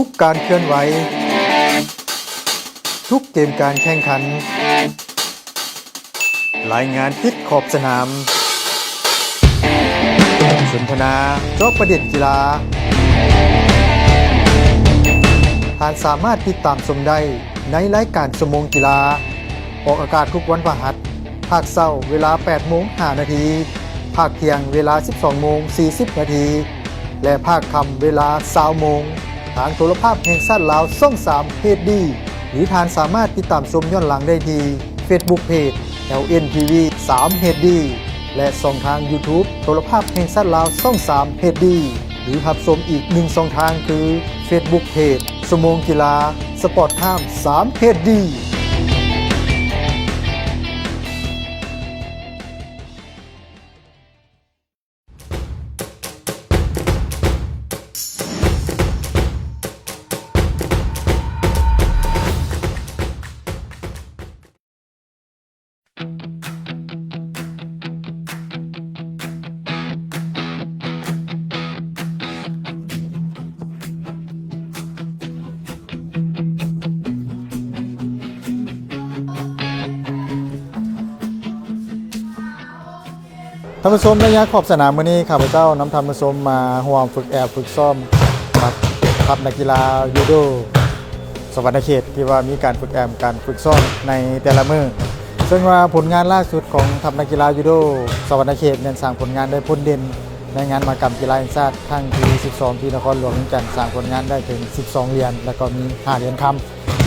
ທຸກການເຄື່ອນໄຫວ, ທຸກເກມການແຂ່ງຂັນ, ລາຍງານຕິດຂອບສະໜາມ, ສົນທະນາເຈາະປະເດັນກິລາ, ທ່ານສາມາດຕິດຕາມຊົມໄດ້ໃນລາຍການຊົ່ວໂມງກິລາ, ອອກອາກາດທຸກວັນພະຫັດ, ພາກເຊົ້າເວລາແປດໂມງຫ້ານາທີ, ພາກທ່ຽງເວລາສິບສອງໂມງສີ່ສິບນາທີ ແລະ ພາກຄ່ຳເວລາຊາວໂມງ ທາງໂທລະພາບແຫ່ງຊາດລາວ ຊ່ອງສາມ ເອດດີ ຫຼື ທ່ານສາມາດຕິດຕາມຊົມຍ້ອນຫຼັງໄດ້ທີ່ Facebook Page ແອລເອັນທີວີ ສາມ ເອດດີ ແລະ ຊ່ອງທາງ YouTube ໂທລະພາບແຫ່ງຊາດລາວ ຊ່ອງສາມ ເອດດີ ຫຼື ຮັບຊົມອີກໜຶ່ງຊ່ອງທາງຄື Facebook Page ຊົ່ວໂມງກິລາ Sport Time ສາມ ເອດດີ. ທ່ານຜູ້ຊົມ, ໄລຍະຂອບສະໜາມມື້ນີ້ ຂ້າພະເຈົ້ານຳທ່ານຜູ້ຊົມມາຮ່ວມຝຶກແອບຝຶກຊ້ອມກັບທັບນັກກິລາຢູໂດສະຫວັນນະເຂດ ທີ່ວ່າມີການຝຶກແອບການຝຶກຊ້ອມໃນແຕ່ລະມື້, ເຊິ່ງວ່າຜົນງານລ່າສຸດຂອງທັບນັກກິລາຢູໂດສະຫວັນນະເຂດ ແມ່ນສ້າງຜົນງານໄດ້ພົ້ນເດັ່ນໃນງານມະຫະກຳກິລາແຫ່ງຊາດຄັ້ງທີສິບສອງ ທີ່ນະຄອນຫຼວງວຽງຈັນ, ສ້າງຜົນງານໄດ້ເຖິງສິບສອງຫຼຽນ ແລ້ວກໍມີຫ້າຫຼຽນຄຳ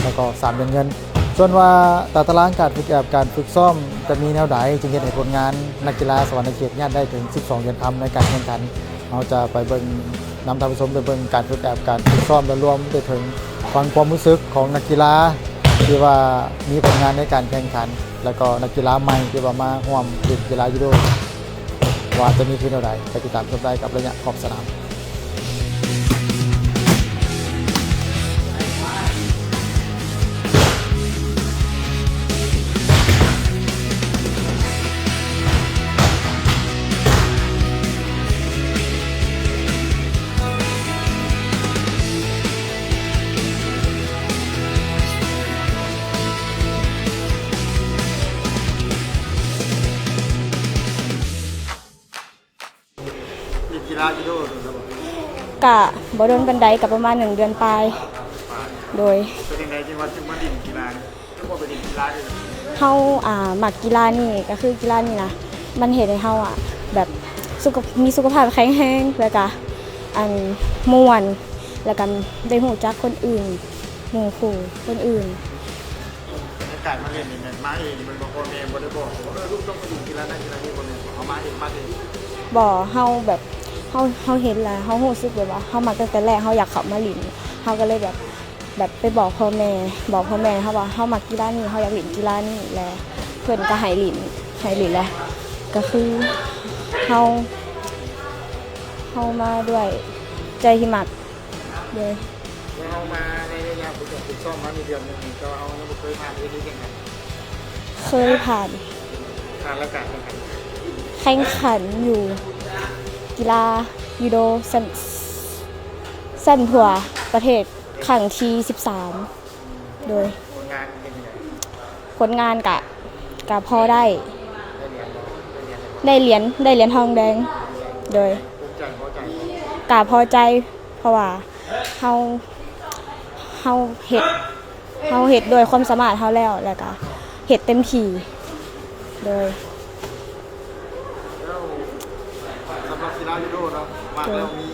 ແລ້ວກໍສາມຫຼຽນເງິນ. ສ່ວນວ່າຕາຕະລາງການຝຶກແອບການຝຶກຊ້ອມຈະມີແນວໃດ ຈຶ່ງເຮັດໃຫ້ຜົນງານນັກກິລາສະຫວັນນະເຂດຍາດໄດ້ເຖິງສິບສອງຫຼຽນຄຳໃນການແຂ່ງຂັນ, ເຮົາຈະໄປເບິ່ງນຳທ່ານຜູ້ຊົມໄປເບິ່ງການຝຶກແອບການຝຶກຊ້ອມ ແລະ ລວມໄປເຖິງຟັງຄວາມຮູ້ສຶກຂອງນັກກິລາທີ່ວ່າມີຜົນງານໃນການແຂ່ງຂັນ ແລ້ວກໍນັກກິລາໃໝ່ທີ່ວ່າມາຮ່ວມຫຼິ້ນກິລາຢູໂດ ວ່າຈະມີຄືແນວໃດ, ໄປຕິດຕາມຊົມໄດ້ກັບໄລຍະຂອບສະໜາມ. ຫຼິ້ນກິລາຢູໂດດົນແລ້ວບໍ່? ກະບໍ່ດົນປານໃດ, ກະປະມານໜຶ່ງເດືອນປາຍ. ປາຍ. ໂດຍ. ເປັນຈັ່ງໃດຈຶ່ງວ່າ ຈຶ່ງມາຫຼິ້ນກິລານີ້? ຄືບໍ່ໄປຫຼິ້ນກິລາອື່ນ? ເຮົາ ອ່າ ມັກກິລານີ້, ກະຄືກິລານີ້ນະ ມັນເຮັດໃຫ້ເຮົາ ອ່າ ແບບ ສຸຂະ ມີສຸຂະພາບແຂງແຮງ, ແລ້ວກະ ອັນ ມ່ວນ, ແລ້ວກະໄດ້ຮູ້ຈັກຄົນອື່ນ, ໝູ່ຄູ່ຄົນອື່ນ. ໃນການມາຫຼິ້ນນີ້ແມ່ນມາເອງແມ່ນບໍ່? ພໍ່ແມ່ບໍ່ໄດ້ບອກວ່າ ເອີ ລູກຕ້ອງມາຫຼິ້ນກິລານັ້ນກິລານີ້ບໍ່ແມ່ນບໍ່? ເຮົາມາເອງ ມາເອງ? ບໍ່, ເຮົາແບບ ເຮົາ ເຮົາເຫັນແລ້ວ ເຮົາຮູ້ສຶກແບບວ່າເຮົາມັກຕັ້ງແຕ່ແລກ, ເຮົາຢາກເຂົ້າມາຫຼິ້ນ, ເຮົາກໍເລີຍແບບ ແບບໄປບອກພໍ່ແມ່, ບອກພໍ່ແມ່ເຮົາວ່າເຮົາມັກກິລານີ້, ເຮົາຢາກຫຼິ້ນກິລານີ້, ແລ້ວເພິ່ນກໍໃຫ້ຫຼິ້ນ, ໃຫ້ຫຼິ້ນແຫຼະ. ກໍຄືເຮົາ ເຮົາມາດ້ວຍໃຈທີ່ມັກ. ໂດຍ. ແລ້ວເຮົາມາໃນໄລຍະຝຶກ ຝຶກຊ້ອມມານີ້ເດືອນໜຶ່ງນີ້ ແຕ່ວ່າເຮົາຍັງບໍ່ເຄີຍຜ່ານເວທີແຂ່ງຂັນ? ເຄີຍຜ່ານ. ຜ່ານລາຍການແຂ່ງຂັນ? ແຂ່ງຂັນຢູ່ກິລາຢູໂດຊັ້ນ ຊັ້ນທົ່ວປະເທດຄັ້ງທີສິບສາມ. ໂດຍ. ຜົນງານເປັນຈັ່ງໃດ? ຜົນງານກະ ກະພໍໄດ້. ໄດ້ຫຼຽນບໍ່? ໄດ້ຫຼຽນບໍ່? ໄດ້ຫຼຽນ ໄດ້ຫຼຽນທອງແດງ. ໂດຍ. ພູມໃຈ ພໍໃຈບໍ່? ກະພໍໃຈ ເພາະວ່າເຮົາ ເຮົາເຮັດ ເຮົາເຮັດດ້ວຍຄວາມສາມາດເຮົາແລ້ວ ແລ້ວກະເຮັດເຕັມທີ່. ໂດຍ. ແລ້ວສຳລັບກິລາຢູໂດເນາະ ມັກແລ້ວ ໂດຍ ມີ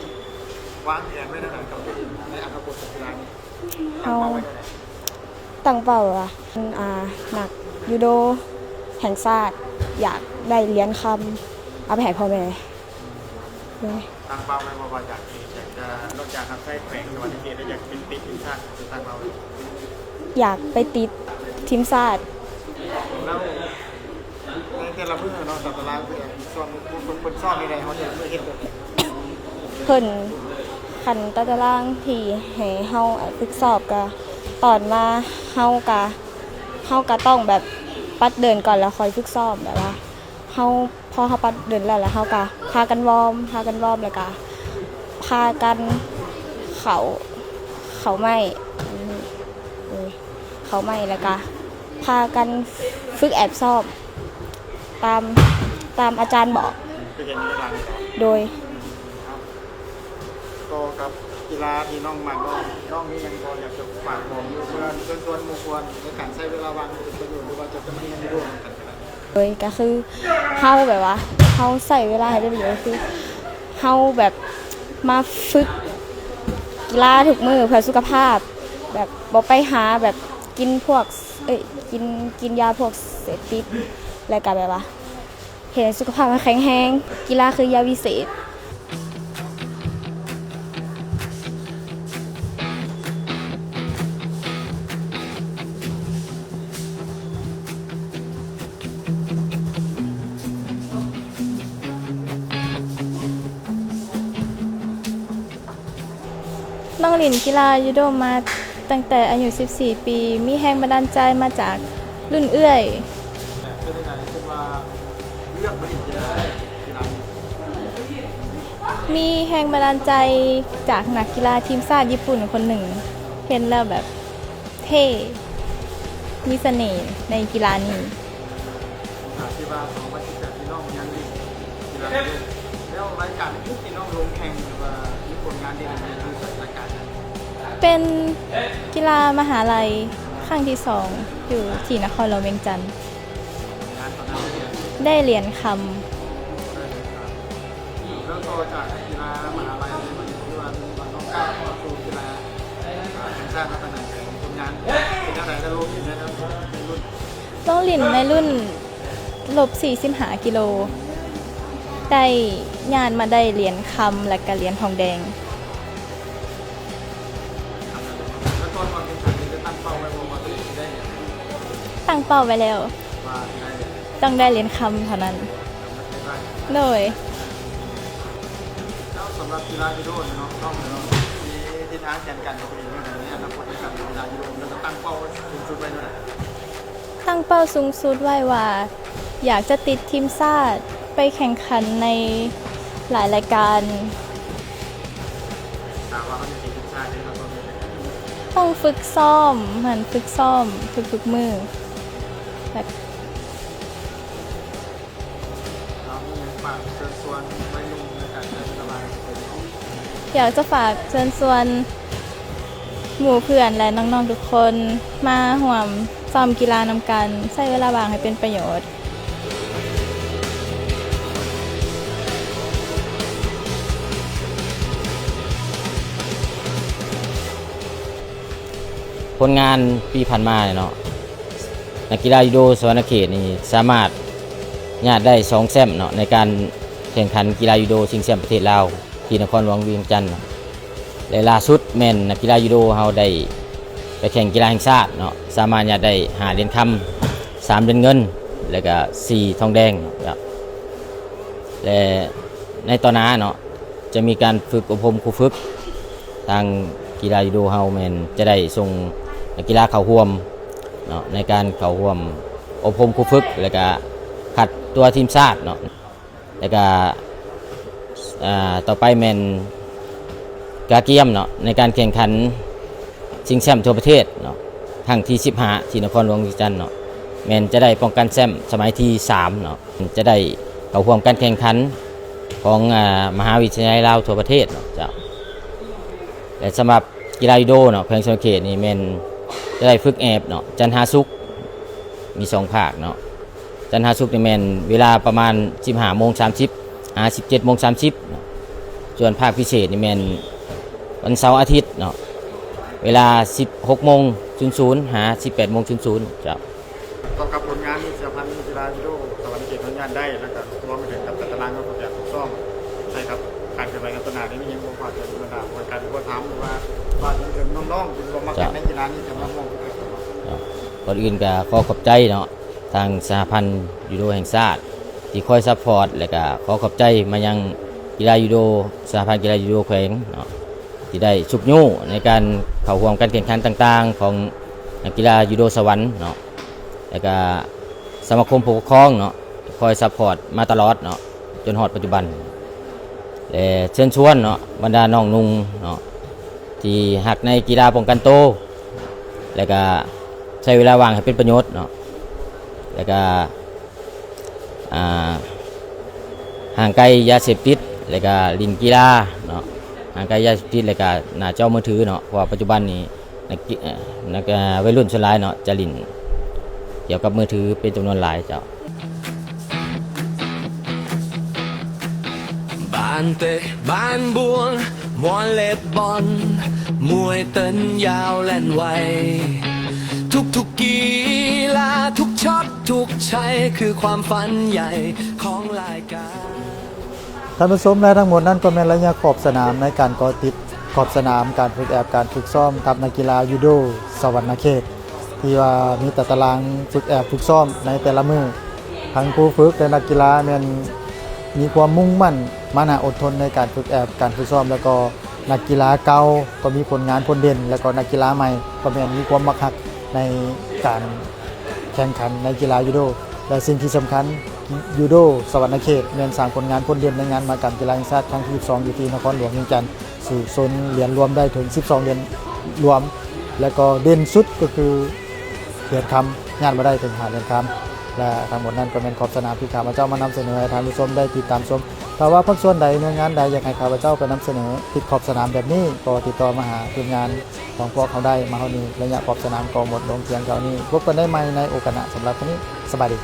ວາງແຜນໄວ້ແນວໃດກັບໂຕເອງໃນອະນາຄົດຂອງກິລານີ້? ເຮົາຕັ້ງເປົ້າໄວ້ແນວໃດ? ຕັ້ງເປົ້າວ່າ ອ່າ ນັກຢູໂດແຫ່ງຊາດ ຢາກໄດ້ຫຼຽນຄຳເອົາໄປໃຫ້ພໍ່ແມ່. ໂດຍ. ຕັ້ງເປົ້າໄວ້ບໍ່ວ່າຢາກ ຢາກຈະ ນອກຈາກຮັບໃຊ້ແຂວງສະຫວັນນະເຂດແລ້ວ ຢາກເປັນ ຕິດທີມຊາດ ຕັ້ງເປົ້າໄວ້? ຢາກໄປຕິດທີມຊາດ. ແລ້ວໃນແຕ່ລະມື້ເນາະ ຕາຕະລາງເພິ່ນຊ້ອມ ເພິ່ນ ເພິ່ນຊ້ອມແນວໃດ? ເຮົາແຕ່ລະມື້ເຮັດແບບໃດ? ເພິ່ນ ຄັນຕາຕະລາງທີ່ໃຫ້ເຮົາຝຶກຊ້ອມ ກະຕອນມາເຮົາກະ ເຮົາກະຕ້ອງແບບປັດເດີ່ນກ່ອນ ແລ້ວຄ່ອຍຝຶກຊ້ອມ. ແບບວ່າເຮົາ ພໍເຮົາປັດເດີ່ນແລ້ວ ແລ້ວເຮົາກະພາກັນວອມ ພາກັນວອມ ແລ້ວກະພາກັນເຂົ້າ ເ ເຂົາໄມ້ ເອີ ເຂົາໄມ້ ແລ້ວກະພາກັນຝຶກແອບຊ້ອມຕາມ ຕາມອາຈານບອກ. ຄືເຫັນຢູ່ຫຼັງນີ້ເນາະ. ໂດຍ. ຕໍ່ກັບກິລາທີ່ນ້ອງມັກເນາະ, ນ້ອງມີຫຍັງບໍ່ຢາກຈະຝາກບອກຢູ່ເພື່ອນ ເຊີນຊວນໝູ່ມວນໃນການໃຊ້ເວລາວ່າງໃຫ້ເປັນປະໂຫຍດ ຫຼືວ່າຈະ ຈະມາຮຽນຮູ້ນຳກັນກໍໄດ້? ໂດຍ ກໍຄືເຮົາແບບວ່າ ເຮົາໃຊ້ເວລາໃຫ້ເປັນປະໂຫຍດ ຄືເຮົາແບບມາຝຶກກິລາທຸກມື້ເພື່ອສຸຂະພາບ, ແບບບໍ່ໄປຫາແບບກິນພວກ ເອີຍ ກິນ ກິນຢາພວກເສບຕິດ ແລ້ວກໍແບບວ່າ ເຮັດໃຫ້ສຸຂະພາບເຮົາແຂງແຮງ, ກິລາຄືຢາວິເສດ. ນ້ອງຫຼິ້ນກິລາຢູໂດມາຕັ້ງແຕ່ອາຍຸສິບສີ່ປີ, ມີແຮງບັນດານໃຈມາຈາກລຸ້ນເອື້ອຍ. ເປັນຈັ່ງໃດເພິ່ນວ່າເລືອກມາຫຼິ້ນກິລາ ກິລານີ້? ມີແຮງບັນດານໃຈຈາກນັກກິລາທີມຊາດຍີ່ປຸ່ນຄົນໜຶ່ງ, ເຫັນແລ້ວແບບເທ່ ມີສະເໜ່ໃນກິລານີ້. ອາ ທີ່ວ່າສອງພັນສິບແປດ ທີ່ນ້ອງຍັງຫຼິ້ນກິລາຢູ່ ແລ້ວລາຍການອື່ນທີ່ນ້ອງລົງແຂ່ງ ຫຼືວ່າມີຜົນງານເດັ່ນຢູ່ໃນລາຍການນັ້ນ? ເປັນກິລາມະຫາໄລຄັ້ງທີສອງ ຢູ່ທີ່ນະຄອນຫຼວງວຽງຈັນ ໄດ້ຫຼຽນຄຳ. ແລ້ວຕໍ່ຈາກກິລາມະຫາໄລ ທີ່ວ່ານ້ອງກ້າວເຂົ້າສູ່ກິລາແຫ່ງຊາດ ແລ້ວປານນັ້ນ ຜົນງານເປັນຈັ່ງໃດ? ແລ້ວລົງຢູ່ໃນລຸ້ນ ນ້ອງຫຼິ້ນໃນລຸ້ນລົບສີ່ສິບຫ້າກິໂລ ໄດ້ ຍາດມາໄດ້ຫຼຽນຄຳ ແລະກະຫຼຽນທອງແດງ. ຕັ້ງເປົ້າໄວ້ແລ້ວ ຕ້ອງໄດ້ຫຼຽນຄຳເທົ່ານັ້ນ. ໂດຍ. ແລ້ວສຳລັບກິລາຢູໂດນີ້ເນາະ ນ້ອງເນາະ ມີທິດທາງແຜນການຂອງຕົວເອງແນວໃດໃນອະນາຄົດໃນການເປັນກິລາຢູໂດ ແລ້ວກໍຕັ້ງເປົ້າສູງສຸດໄວ້ແນວໃດ? ຕັ້ງເປົ້າສູງສຸດໄວ້ວ່າ ຢາກຈະຕິດທີມຊາດໄປແຂ່ງຂັນໃນຫຼາຍລາຍການ. ຖ້າວ່າເຮົາຈະຕິດທີມຊາດນີ້ ເຮົາຕ້ອງເຮັດຫຍັງ? ຕ້ອງຝຶກຊ້ອມ, ໝັ່ນຝຶກຊ້ອມທຸກໆມື້ ແລະ ເຮົາມີຫຍັງຝາກເຊີນຊວນໄວ້ໜຸ່ມໃນການໃຊ້ເວລາວ່າງ? ຢາກຈະຝາກເຊີນຊວນໝູ່ເພື່ອນ ແລະ ນ້ອງໆທຸກຄົນ ມາຮ່ວມຊ້ອມກິລານຳກັນ, ໃຊ້ເວລາວ່າງໃຫ້ເປັນປະໂຫຍດ. ຜົນງານປີຜ່ານມາເນາະ ນັກກິລາຢູໂດສະຫວັນນະເຂດນີ້ສາມາດຍາດໄດ້ສອງແຊ້ມເນາະ ໃນການແຂ່ງຂັນກິລາຢູໂດຊິງແຊ້ມປະເທດລາວ ທີ່ນະຄອນຫຼວງວຽງຈັນ ແລະ ລ່າສຸດແມ່ນນັກກິລາຢູໂດເຮົາໄດ້ໄປແຂ່ງກິລາແຫ່ງຊາດເນາະ ສາມາດຍາດໄດ້ຫ້າຫຼຽນຄຳ, ສາມຫຼຽນເງິນ ແລະກະສີ່ທອງແດງເນາະ. ແລະ ໃນຕໍ່ໜ້າເນາະ ຈະມີການຝຶກອົບຮົມຄູຝຶກ, ທາງກິລາຢູໂດເຮົາແມ່ນຈະໄດ້ສົ່ງນັກກິລາເຂົ້າຮ່ວມເນາະ ໃນການເຂົ້າຮ່ວມອົບຮົມຄູຝຶກ ແລະກະຄັດຕົວທີມຊາດເນາະ. ແລ້ວກະ ອ່າ ຕໍ່ໄປແມ່ນກະກຽມເນາະ ໃນການແຂ່ງຂັນຊິງແຊ້ມທົ່ວປະເທດເນາະ ຄັ້ງທີສິບຫ້າ ທີ່ນະຄອນຫຼວງວຽງຈັນເນາະ ແມ່ນຈະໄດ້ປ້ອງກັນແຊ້ມສະໄໝທີສາມເນາະ ຈະໄດ້ເຂົ້າຮ່ວມການແຂ່ງຂັນຂອງ ອ່າ ມະຫາວິທະຍາໄລລາວທົ່ວປະເທດເນາະ ເຈົ້າ. ແລະ ສຳລັບ ກິລາຢູໂດເນາະ ແຂວງສະຫວັນນະເຂດນີ້ແມ່ນຈະໄດ້ຝຶກແອບເນາະ ຈັນຫາສຸກ ມີສອງພາກເນາະ. ຈັນຫາສຸກນີ້ແມ່ນເວລາປະມານສິບຫ້າໂມງສາມສິບ ຫາສິບເຈັດໂມງສາມສິບເນາະ. ສ່ວນພາກພິເສດນີ້ແມ່ນວັນເສົາອາທິດເນາະ ເວລາສິບຫົກໂມງສູນສູນ ຫາສິບແປດໂມງສູນສູນ ເຈົ້າ. ຕໍ່ກັບຜົນງານທີ່ສະຫະພັນກິລາຢູໂດສະຫວັນນະເຂດເຮົາຍາດໄດ້ ແລ້ວກໍລວມໄປເຖິງກັບຕາຕະລາງຂອງການຝຶກຊ້ອມ ໃຊ່ ກັບການເຄື່ອນໄຫວໃນຕໍ່ໜ້ານີ້ ມີຫຍັງບໍ່ຝາກເຖິງບັນດາຜູ້ຈັດການ ຫຼືວ່າຖາມ ຫຼືວ່າຝາກເຖິງນ້ອງໆທີ່ວ່າມັກເຮັດໃນກິລານີ້ ຈະມາຮ່ວມເຮັດກັບເຮົາ? ເຈົ້າ. ກ່ອນອື່ນກໍຂໍຂອບໃຈເນາະ ທາງສະຫະພັນຢູໂດແຫ່ງຊາດ ທີ່ຄອຍຊັບພອດ ແລ້ວກໍຂໍຂອບໃຈມາຍັງກິລາຢູໂດ ສະຫະພັນກິລາຢູໂດແຂວງເນາະ ທີ່ໄດ້ຊຸກຍູ້ໃນການເຂົ້າຮ່ວມການແຂ່ງຂັນຕ່າງໆຂອງນັກກິລາຢູໂດສະຫວັນເນາະ ແລ້ວກະສະມາຄົມຜູ້ປົກຄອງເນາະ ຄອຍຊັບພອດມາຕະຫຼອດເນາະ ຈົນຮອດປັດຈຸບັນ ແລະ ເຊີນຊວນເນາະ ບັນດານ້ອງນຸ່ງເນາະ ທີ່ຮັກໃນກິລາປ້ອງກັນໂຕ ແລ້ວກະໃຊ້ເວລາວ່າງໃຫ້ເປັນປະໂຫຍດເນາະ ແລ້ວກະ ອ່າ ຫ່າງໄກຢາເສບຕິດ ແລ້ວກະຫຼິ້ນກິລາເນາະ ຫ່າງໄກຢາເສບຕິດ ແລ້ວກະໜ້າຈໍມືຖືເນາະ ເພາະວ່າປັດຈຸບັນນີ້ ນັກກິ ເອີ່ ນັກ ເອີ່ ໄວລຸ້ນສ່ວນຫຼາຍເນາະ ຈະຫຼິ້ນກ່ຽວກັບມືຖືເປັນຈຳນວນຫຼາຍເຈົ້າ. ບານເຕະບານບວນ ວອລເລບອນ ມວຍເຕີນຍາວແລ່ນໄວ ທຸກໆກິລາ ທຸກຊັອດ ທຸກໄຊ ຄືຄວາມຝັນໃຫຍ່ຂອງລາຍການ. ທ່ານຜູ້ຊົມ ແລະ ທັງໝົດນັ້ນກໍແມ່ນໄລຍະຂອບສະໜາມໃນການເກາະຕິດຂອບສະໜາມການຝຶກແອບການຝຶກຊ້ອມທັບນັກກິລາຢູໂດສະຫວັນນະເຂດ ທີ່ວ່າມີແຕ່ຕາລາງຝຶກແອບຝຶກຊ້ອມໃນແຕ່ລະມື້. ທັງຄູຝຶກ ແລະ ນັກກິລາແມ່ນມີຄວາມມຸ່ງໝັ້ນມານະອົດທົນໃນການຝຶກແອບການຝຶກຊ້ອມ ແລ້ວກໍນັກກິລາເກົ່າກໍມີຜົນງານພົ້ນເດັ່ນ ແລ້ວກໍນັກກິລາໃໝ່ກໍແມ່ນມີຄວາມມັກຮັກໃນການແຂ່ງຂັນໃນກິລາຢູໂດ ແລະ ສິ່ງທີ່ສຳຄັນ ຢູໂດສະຫວັນນະເຂດແມ່ນສ້າງຜົນງານພົ້ນເດັ່ນໃນງານມະຫະກຳກິລາແຫ່ງຊາດຄັ້ງທີສິບສອງ ຢູ່ທີ່ນະຄອນຫຼວງວຽງຈັນ ສູ້ຊົນຫຼຽນລວມໄດ້ເຖິງສິບສອງຫຼຽນລວມ ແລະ ກໍເດັ່ນສຸດກໍຄື ຫຼຽນຄຳຍາດມາໄດ້ເຖິງຫ້າຫຼຽນຄຳ ແລະ ທັງໝົດນັ້ນກໍແມ່ນຂອບສະໜາມທີ່ຂ້າພະເຈົ້າມານຳສະເໜີໃຫ້ທ່ານຜູ້ຊົມໄດ້ຕິດຕາມຊົມ. ຖ້າວ່າພາກສ່ວນໃດໜ່ວຍງານໃດຢາກໃຫ້ຂ້າພະເຈົ້າໄປນຳສະເໜີຕິດຂອບສະໜາມແບບນີ້ ກໍຕິດຕໍ່ມາຫາທີມງານຂອງພວກເຮົາໄດ້. ມາຮອດນີ້ໄລຍະຂອບສະໜາມກໍໝົດລົງພຽງເທົ່ານີ້. ພົບກັນໄດ້ໃໝ່ໃນໂອກາດໜ້າ. ສຳລັບມື້ນີ້ ສະບາຍດີ.